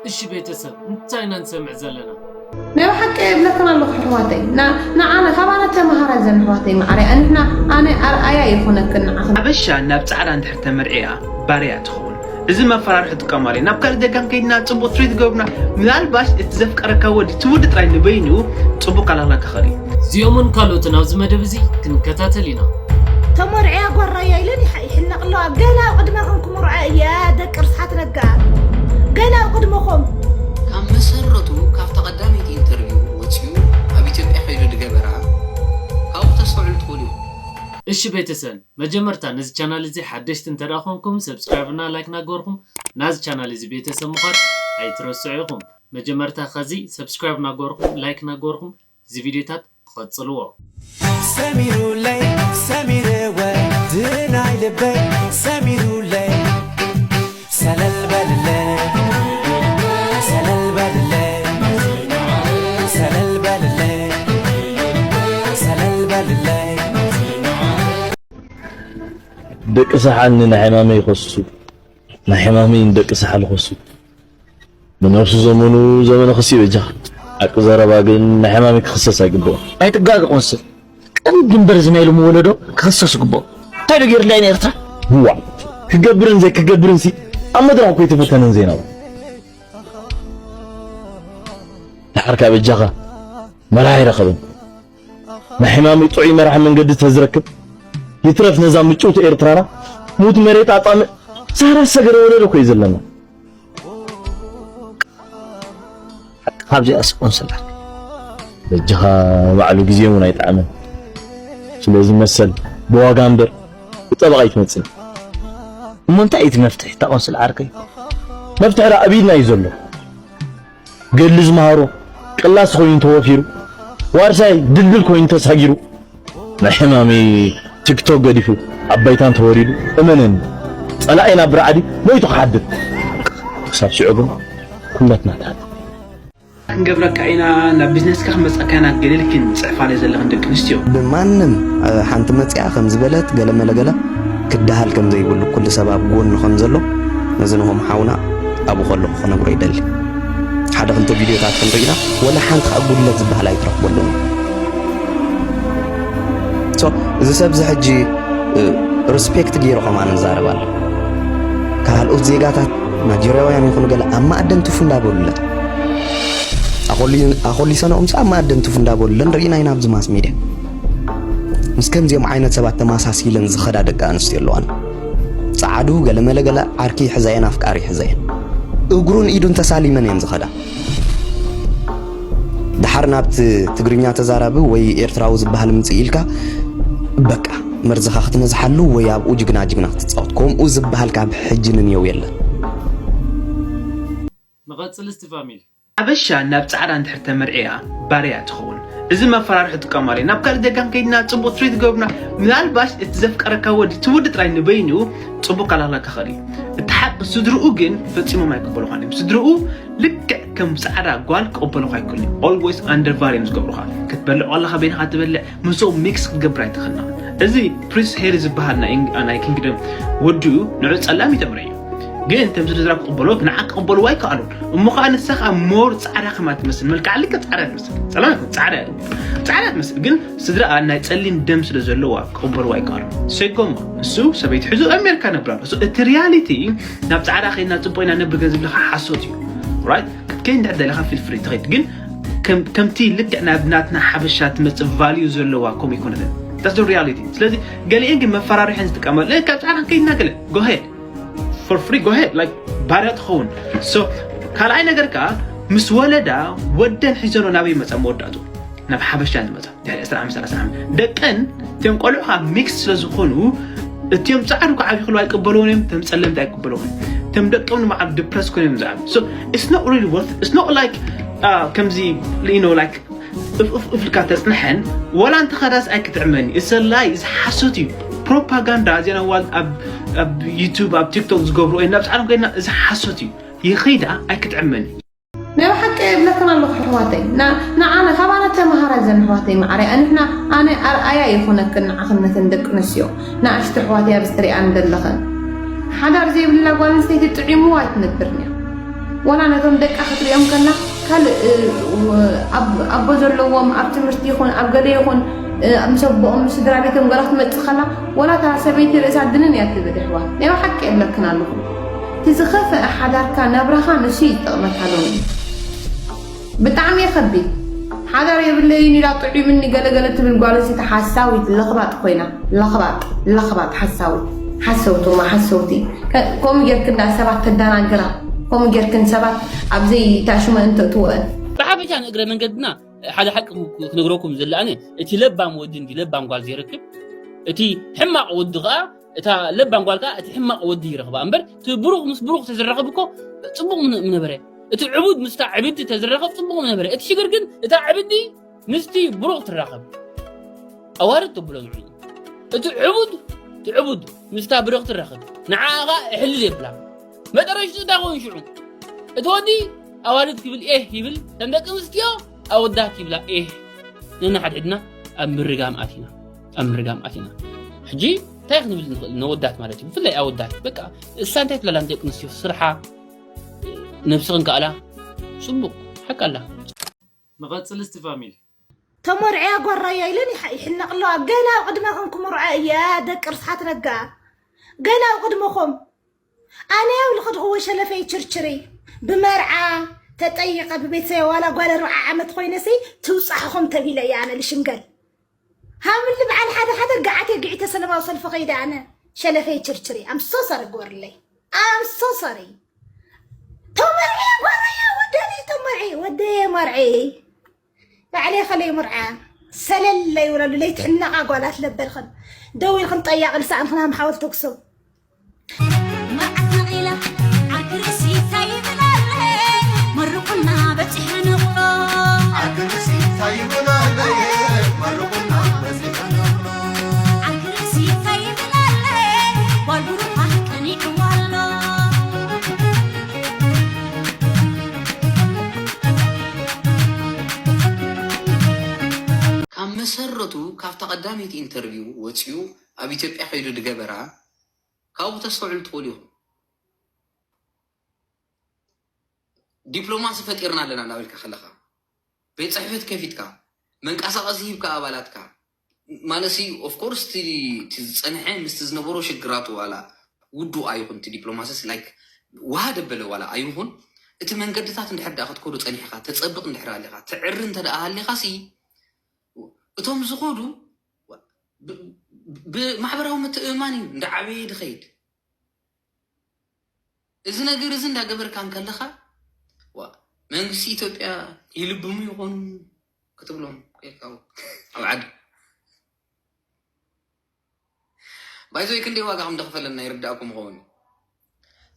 እሺ ቤተሰብ እንታይ ኢና ንሰምዕ ዘለና? ናይ ብሓቂ የብለክን ኣለኹ ኣሕዋተይ። ንዓነ ካባና ተመሃራ ዘን ኣሕዋተይ ማዓረይ ኣንሕና ኣነ ኣርኣያ ይኹነክን ንዓኽን። ሓበሻ ናብ ፃዕዳ እንድሕር ተመርዕያ ባርያ ትኸውን። እዚ መፈራርሒ ጥቀማሉ ናብ ካልእ ደጋም ከይድና ፅቡቅ ትሪት ገብሩና። ምናልባሽ እቲ ዘፍቀረካ ወዲ ትውዲ ጥራይ ንበይኑ ፅቡቅ ካላክላ ክኽእል እዩ። እዚኦምን ካልኦትን ኣብዚ መደብ እዚ ክንከታተል ኢና። ተመርዕያ ጓራያ ኢለን ይሕነቅ ኣለዋ። ገና ቅድመ ክንኩምርዐ እያ ደቂ ርስሓት ነጋ። ገና ቅድመኹም ካብ መሰረቱ ካብታ ቀዳመይቲ ኢንተርቪው ወፂኡ ኣብ ኢትዮጵያ ከይዱ ዝገበራ ካብኡ ክተስተውዕሉ ትኽእሉ ኢኹም። እሺ ቤተሰብ መጀመርታ ነዚ ቻናል እዚ ሓደሽቲ እንተደኣ ኮንኩም ሰብስክራይብ እና ላይክ ናገርኩም ናዚ ቻናል እዚ ቤተሰብ ምዃን ኣይትረስዑ ኢኹም። መጀመርታ ከዚ ሰብስክራይብ ናገርኩም ላይክ ናገርኩም እዚ ቪዲዮታት ትቐጽልዎ። ሰሚሩለይ ሰሚርወ ድናይ ልበይ ሰሚሩለይ ሰለል በልለይ ሰለል በልለይ ሰለል በልለይ ሰለል በልለይ ደቂ ሰሓል ንናይ ሕማመይ ይኸሱ ናይ ሕማመይ ንደቂ ሰሓል ይኸሱ ንነብሱ ዘመኑ ዘመነ ክሲ በጃ ኣቂ ዘረባ ግን ንሕማሚ ክኽሰስ ኣይግብኦ ኣይትጋገ ቆንስል ቀንዲ እምበር እዚ ናይ ሎሚ ወለዶ ክኽሰስ ይግብኦ እንታይ ዶ ገይርላይ ንኤርትራ ህዋ ክገብርን ዘይክገብርን ሲ ኣብ መድረኽ እኮ ኣይተፈተነን ዜናዊ ድሓርካ በጃኻ መርሃ ኣይረኸብን ናይ ሕማሚ ጥዑይ መራሕ መንገዲ ተዝረክብ ይትረፍ ነዛ ምጭውቲ ኤርትራና ሙት መሬት ኣጣምእ ሳራ ሰገረ ወለዶ እኮ እዩ ዘለና ካብዚኣ ስቆንስላ በጃኻ ባዕሉ ግዜ እውን ኣይጠዓመን ስለዚ መሰል ብዋጋ እምበር ብጠበቕ ኣይትመፅን እሞ እንታይ እዩ እቲ መፍትሒ እታ ቆንስል ዓርከይ መፍትሒ ዳ ኣብ ኢድና እዩ ዘሎ ገድሊ ዝመሃሮ ቅላስ ኮይኑ ተወፊሩ ዋርሳይ ድልድል ኮይኑ ተሳጊሩ ናይ ሕማሚ ቲክቶክ ገዲፉ ኣብ ባይታ እንተወሪዱ እመነኒ ጸላኢና ብራዕዲ ሞይቱ ክሓድር ክሳብ ሽዑ ግን ኩለትና ንሓድር። ክንገብረካ ኢና ናብ ቢዝነስካ ክመፀካ ኢና ገለ ኢልክን ፅሕፋለይ ዘለኽን ደቂ ኣንስትዮ። ብማንም ሓንቲ መፅኣ ከም ዝበለት ገለ መለ ገለ ክደሃል ከም ዘይብሉ ኩሉ ሰብ ኣብ ጎኑ ከም ዘሎ ነዚ ንሆም ሓውና ኣብኡ ከለኹ ክነግሮ ይደሊ። ሓደ ክልተ ቪድዮታት ክንርኢ ኢና ወላ ሓንቲ ከዓ ጉድለት ዝበሃል ኣይትረኽበሉን። So እዚ ሰብ እዚ ሕጂ ሪስፔክት ገይሩ ከማን ይዛረብ ኣሎ። ካልኦት ዜጋታት ናይጀርያውያን ይኹኑ ገለ ኣብ ማእደን ትፉ እንዳበሉለን ኣኾሊሰንኦም ኣብ ማእደን ትፉ እንዳበሉለን ርኢና ኢና ኣብዚ ማስ ሚድያ። ምስ ከምዚኦም ዓይነት ሰባት ተመሳሲለን ዝኸዳ ደቂ ኣንስትዮ ኣለዋን። ጸዓዱ ገለመለ ገለ ዓርኪ ይሕዘየን ኣፍቃሪ ይሕዘየን እግሩን ኢዱን ተሳሊመን እየን ዝኸዳ። ድሓር ናብቲ ትግርኛ ተዛራቢ ወይ ኤርትራዊ ዝበሃል ምጽእ ኢልካ በቃ መርዝኻ ክትነዝሓሉ ወይ ኣብኡ ጅግና ጅግና ክትጻወት ከምኡ ዝበሃል ካብ ሕጂ ንንየው የለን። ንቐጽል እስቲ ፋሚሊ። ሓበሻ ናብ ጻዕዳ እንድሕር ተመርዕያ ባርያ ትኸውን። እዚ መፈራርሒ ጥቀማሉ እዩ። ናብ ካልእ ደጋም ከይድና ጽቡቕ ትሪት ገብሩና። ምናልባሽ እቲ ዘፍቀረካ ወዲ ትውዲ ጥራይ ንበይኑ ጽቡቕ ካላክላ ክኽእል እዩ። እቲ ሓቂ ስድርኡ ግን ፈጺሞም ኣይቅበሉኻን እዮም። ስድርኡ ልክዕ ከም ጻዕዳ ጓል ክቕበሉኻ ኣይክእሉን እዮም። Always under value እዮም ዝገብሩኻ። ክትበልዕ ከለኻ በይንኻ ትበልዕ፣ ምስኦም ሚክስ ክትገብር ኣይትኽእልን። እዚ ፕሪንስ ሄሪ ዝበሃል ናይ ኪንግደም ወዱ ንዑ ጸላም ይተምረ እዩ። ግን እቶም ስድራ ክቕበልዎ ንዓ ክቕበልዎ ኣይከኣሉን። እሞ ከዓ ንሳ ከዓ ሞር ፃዕዳ ከማ ትመስል መልክዓ ልክዕ ፃዕዳ ትመስል ፃዕዳ ትመስል ፃዕዳ ትመስል ግን ስድራኣ ናይ ፀሊም ደም ስለ ዘለዋ ክቕበልዎ ኣይከኣሉን። ሴጎማ እሱ ሰበይቲ ሕዙ ኣሜሪካ ነብራ ኣሎ። እቲ ሪያሊቲ ናብ ፃዕዳ ከይድና ፅቡቅ ኢና ነብር ገንዘብ ለካ ሓሶት እዩ። ራይት ክትከይድ እንድሕር ደለካ ፊል ፍሪ ትኸይድ ግን ከምቲ ልክዕ ናብ ናትና ሓበሻ ትመፅእ ቫልዩ ዘለዋ ከምኡ ይኮነትን። ሪያሊቲ ስለዚ ገሊአን ግን መፈራርሐን ዝጥቀመሉ ካብ ፃዕዳ ከይድና ገለ ጎሄድ for free go ahead like ባርያ ትኸውን። So ካልኣይ ነገር ከዓ ምስ ወለዳ ወደን ሒዘኖ ናበይ መፃ መወዳእቱ ናብ ሓበሻ ዝመፃ ድሕሪ ዕስራ ዓመት ሰላሳ ዓመት ደቀን እቶም ቆልዑ ከዓ ሚክስ ስለ ዝኾኑ እቲኦም ፃዕዱ ከዓ ዓብዩ ክሉ ኣይቅበልዎን እዮም እቶም ፀለምቲ ኣይቅበልዎን እቶም ደቀም ንመዓሉ ድፕረስ ኮነ እዮም ዝዓብ። So it's not really worth it's not like ከምዚ you know like እፍእፍእፍልካ ተፅንሐን ወላ እንተ ኸዳስ ኣይክትዕመኒ እሰላይ እዚ ሓሶት እዩ። ፕሮፓጋንዳ ዜና ዋል ኣብ ዩቱብ ኣብ ቲክቶክ ዝገብሩ ወይ ናብ ፃዕሎም ከይድና እዚ ሓሶት እዩ። ይኸይዳ ኣይክትዕመኒ። ናይ ብሓቂ የብለክን ኣለኹ ኣሕዋተይ ንዓነ ካባና ተምሃራ ዘን ኣሕዋተይ ማዕረይ ኣንሕና ኣነ ኣርኣያ ይኹነክን ንዓኽነተን ደቂ ኣንስትዮ ንኣሽቱ ኣሕዋተይ ኣብዚ ትሪኣን ዘለኽን ሓዳር ዘይብላ ጓል ኣንስተይቲ ጥዒምዋ ኣይትነብርን እያ። ወላ ነቶም ደቃ ክትሪኦም ከላ ካልእ ኣቦ ዘለዎም ኣብ ትምህርቲ ይኹን ኣብ ገለ ይኹን ምስ ኣቦኦም ምስ ስድራ ቤቶም ገላ ክትመፅእ ከላ ወላ እታ ሰበይቲ ርእሳ ድንን እያ ትብል። ኣሕዋት ናይ ሓቂ የብለክን ኣለኹ። እቲ ዝኸፍአ ሓዳርካ ናብራኻ ንሱ ይጠቕመካ ሎሚ። ብጣዕሚ የኸቢድ። ሓዳር የብለይን ኢላ ጥዑምኒ ገለገለ ትብል ጓል ኣንስተይቲ ሓሳዊት ለኽባጥ ኮይና። ለኽባጥ ለኽባጥ ሓሳዊት ሓሰውቲ ማ ሓሰውቲ። ከምኡ ጌርክን ዳ ሰባት ተደናግራ። ከምኡ ጌርክን ሰባት ኣብዘይ ታሽመ እንተእትወን። ብሓፈሻ ንእግረ መንገድና ሓደ ሓቂ ክነግረኩም ዝላኣነ እቲ ለባም ወዲ እንዲ ለባም ጓል ዘይረክብ እቲ ሕማቕ ወዲ ከዓ እታ ለባም ጓል ከዓ እቲ ሕማቕ ወዲ ይረኽባ እምበር እቲ ብሩኽ ምስ ብሩኽ ተዝራኸብ እኮ ፅቡቕ ምነበረ። እቲ ዕቡድ ምስታ ዕብድቲ ተዝራኸብ ፅቡቕ ምነበረ። እቲ ሽግር ግን እታ ዕብድቲ ምስቲ ብሩኽ ትራኸብ። ኣዋርድ ተብሎ ንዑ እቲ ዕቡድ እቲ ዕቡድ ምስታ ብሩኽ ትራኸብ ንዓኻ እሕልል የብላ። መጠረሽቱ እንታይ ኾን ሽዑ እቲ ወዲ ኣዋልድ ክብል ኤህ ይብል ከም ደቂ ኣንስትዮ ኣወዳት ይብላ ኤህ። ነንሓድሕድና ኣብ ምርጋም ኣቲና ኣብ ምርጋም ኣቲና። ሕጂ እንታይ ክንብል ንኽእል ነወዳት ማለት እዩ ብፍላይ ኣወዳት በቃ እሳ እንታይ ትብላላ ንደቂ ኣንስትዮ ስርሓ ነብስኽን ከኣላ ጽቡቕ ሓቂ ኣላ። ንቐጽል እስቲ ፋሚሊ። ተመርዕያ ጓራያ ኢለን ይሓ- ይሕነቕ ኣለዋ። ገና ኣብ ቅድመኹም ክምርዖ እየ ደቂ ርስሓት ነጋ። ገና ኣብ ቅድመኹም። ኣነ ያው ልኽድኽዎ ሸለፈይ ችርችሪ። ብመርዓ ተጠይቐ ብቤተሰብ ዋላ ጓል ኣርብዓ ዓመት ኮይነሲ ትውፃሕኹም ተቢለ እየ ኣነ ልሽንገል። ሃምሊ በዓል ሓደ ሓደ ገዓት የግዒተ ሰለማዊ ሰልፊ ከይደ ኣነ ሸለፈይ ችርችሪ። I'm so sorry ግበርለይ። I'm so sorry። ተመርዒ ጓረያ ወደኒ ተመርዒ ወደየ መርዒ ባዕለይ ከለይ ምርዓ ሰለለ ይብለሉ ለይትሕነቓ ጓላት ለበልኽን ደው ኢልኽን ጠያቕ ልሳዕንኽን ሃምሓወል ተኩሰው መርዓት ነቒላ ዓርኪ ርእሲ እንታይ ይብል ኣለ መርቑና በፂሐ ነቑሎ ዓርኪ ርእሲ እንታይ ይብል ኣለ መርቑና በፂሐ ነቑሎ ዓርኪ ርእሲ እንታይ ይብል ኣለ ጓል ብሩኻ ቀኒዕዋ ኣሎ ካብ መሰረቱ ካብታ ቀዳመይቲ ኢንተርቪው ወፂኡ ኣብ ኢትዮጵያ ከይዱ ድገበራ ካብኡ ተስተውዕሉ ትኽእሉ ኢኹም። ዲፕሎማሲ ፈጢርና ኣለና እናበልካ ከለኻ ቤት ፅሕፈት ከፊትካ መንቀሳቐሲ ሂብካ ኣባላትካ ማለሲ ኦፍኮርስ እቲ ዝፀንሐ ምስቲ ዝነበሮ ሽግራቱ ዋላ ውዱ ኣይኹን እቲ ዲፕሎማሲስ ላይክ ውሃ ደበለ ዋላ ኣይኹን እቲ መንገድታት እንድሕር ዳኣ ክትከዶ ፀኒሕካ ተፀብቕ እንድሕር ሃሊኻ ትዕሪ እንተ ደኣ ሃሊኻ ሲ እቶም ዝኸዱ ብማሕበራዊ ምትእምማን እዩ እንዳዓበየ ድኸይድ እዚ ነገር እዚ እንዳገበርካ እንከለኻ መንግስቲ ኢትዮጵያ ይልብሙ ይኾኑ ክትብሎም ኮይንካ ኣብ ዓዲ ባይዘይ ክንደይ ዋጋ ከም ደኽፈለና ይርዳእኩም ይኸውን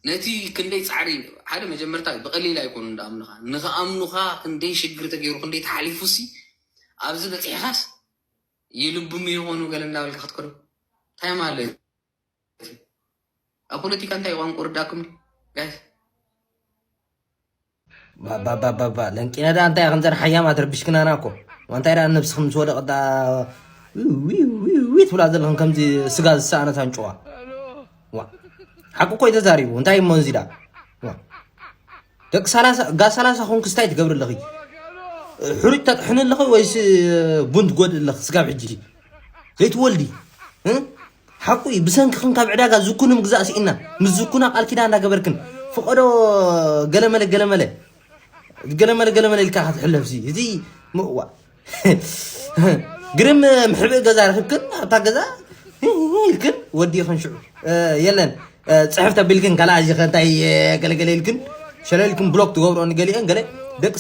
ነቲ ክንደይ ፃዕሪ ሓደ መጀመርታ ብቐሊል ኣይኮኑ እንዳኣምኑኻ ንኽኣምኑኻ ክንደይ ሽግር ተገይሩ ክንደይ ተሓሊፉ ሲ ኣብዚ በፂሕኻስ ይልብሙ ይኾኑ ገለ እንዳበልካ ክትከዶ እንታይ ማለት ኣብ ፖለቲካ እንታይ ቋንቋ ርዳኩም ጋይስ ባባባባባ ለንቂነ ዳ እንታይ ከምዘን ሓያማት ረቢሽክናና እኮ ዋንታይ ዳ ነብስኽም ምስ ወደቐ ዳ ዊ ትብላ ዘለኽም ከምዚ ስጋ ዝሰኣነት ኣንጭዋ ዋ ሓቂ እኮ ተዛሪቡ እንታይ እሞ እዚ ዳ ደቂ ጋ ሰላሳ ኮንክስ እንታይ ትገብሪ ኣለኺ? ሕሩጭ ተጥሕኒ ኣለኺ ወይስ ቡን ትጎድኢ ኣለኺ? ስጋብ ሕጂ ዘይትወልዲ ሓቁ እዩ። ብሰንክኽን ካብ ዕዳጋ ዝኩኒ ምግዛእ ስኢና ምስ ዝኩና ቃል ኪዳን እንዳገበርክን ፍቐዶ ገለመለ ገለመለ ገለመለ ገለመለ ኢልካ ክትሕለፍሲ እዚ ምእዋ ግርም ምሕብእ ገዛ ረኺብክን ኣብታ ገዛ ኢልክን ወዲእኽን ሽዑ የለን ፅሕፍ ተቢልክን ካልኣ እዚ ከ እንታይ ገለገለ ኢልክን ሸለልክን ብሎክ ትገብርኦ ንገሊአን ገለ ደቂ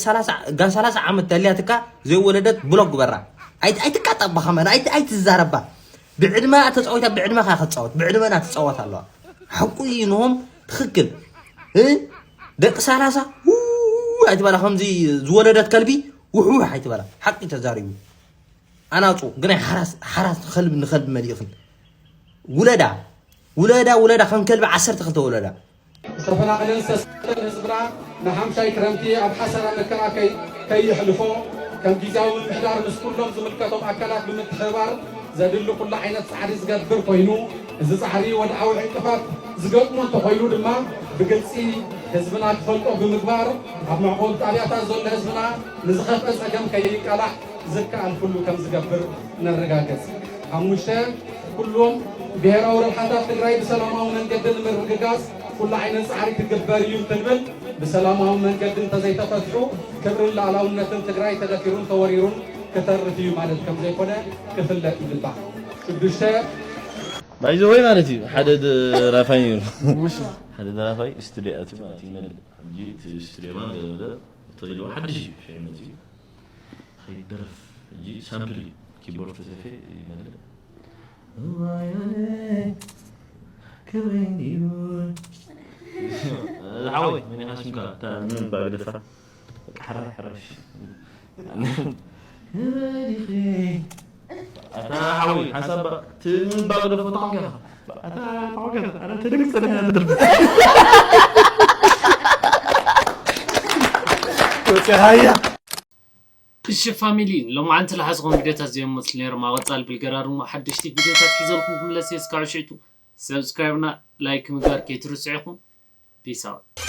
ጋል ሰላሳ ዓመት ተልያትካ ዘይወለደት ብሎክ ግበራ ኣይትቃጠባ ከመን ኣይትዛረባ ብዕድመ ተፃዊታ ብዕድመ ከ ክትፃወት ብዕድመና ትፃወት ኣለዋ ሓቁ እዩ ንሆም ትኽክል ደቂ ሰላሳ ኣይትበላ ከምዚ ዝወለደት ከልቢ ውሕውሕ ኣይትበላ ሓቂ ተዛሪቡ ኣናፁ ግናይ ሓራስ ከልቢ ንከልቢ መሊእኽን ውለዳ ውለዳ ውለዳ ከም ከልቢ ዓሰርተ ክልተ ወለዳ ዝተፈናቐለን ዝተሰደደን ህዝብና ንሓምሻይ ክረምቲ ኣብ ሓሰራ መከራ ከይሕልፎ ከም ጊዚያዊ ምምሕዳር ምስ ኩሎም ዝምልከቶም ኣካላት ብምትሕብባር ዘድሊ ኩሉ ዓይነት ፃዕሪ ዝገብር ኮይኑ እዚ ፃዕሪ ወድዓዊ ዕንቅፋት ዝገጥሞ እንተኾይኑ ድማ ብግልፂ ህዝብና ክፈልጦ ብምግባር ኣብ መዕቆቢ ጣብያታት ዘሎ ህዝብና ንዝኸፍአ ጸገም ከይቃላዕ ዝከኣል ኩሉ ከም ዝገብር ነረጋግጽ። ሓሙሽተ፣ ኩሎም ብሔራዊ ረብሓታት ትግራይ ብሰላማዊ መንገዲ ንምርግጋጽ ኩሉ ዓይነት ጻዕሪ ክግበር እዩ እንትንብል ብሰላማዊ መንገዲ እንተዘይተፈትሑ ክብርን ሉዓላውነትን ትግራይ ተደፊሩን ተወሪሩን ክተርፍ እዩ ማለት ከም ዘይኮነ ክፍለጥ ይግባእ። ሽዱሽተ፣ ባይዘወይ ማለት እዩ ሓደ ደራፋይ ነይሩ ሓደ ደራፋይ ስቱዲዮ ኣትዩ ማለት እዩ ይመልእ ሕጂ እቲ ስቱዲዮ ማለት ገለ ተይልዎ ሓድሽ እዩ ሸይነት እዩ ከይደርፍ ሕጂ ሳምፕል እዩ ኪቦርድ ተሰፌ ይመልእ ክብረይ እዩ ሓወይ መን ኢኻ ሽምካ እታ ምን ባግደፋ በቃ ሓራይ ሓራሽ ኣታ ሓወይ ሓንሳብ ትንባብ ደፎ ተኾንካ ኢኻ ኣታ ተኾንካ ኣረ ተደግጸ ለካ ትድርብ ወፂኻያ እሺ ፋሚሊ ሎማዓንቲ ዝሓዝኹም ቪድዮታት እዚኦም መፅኡ ነይሮም ኣብ ቀፃሊ ብልገራር እሞ ሓደሽቲ ቪድዮታት ሒዘልኩም ክምለስ እየ እስካብ ሽዕቱ ሰብስክራይብ ና ላይክ ምግባር ከይትርስዑ ኢኹም ፒስ ኣውት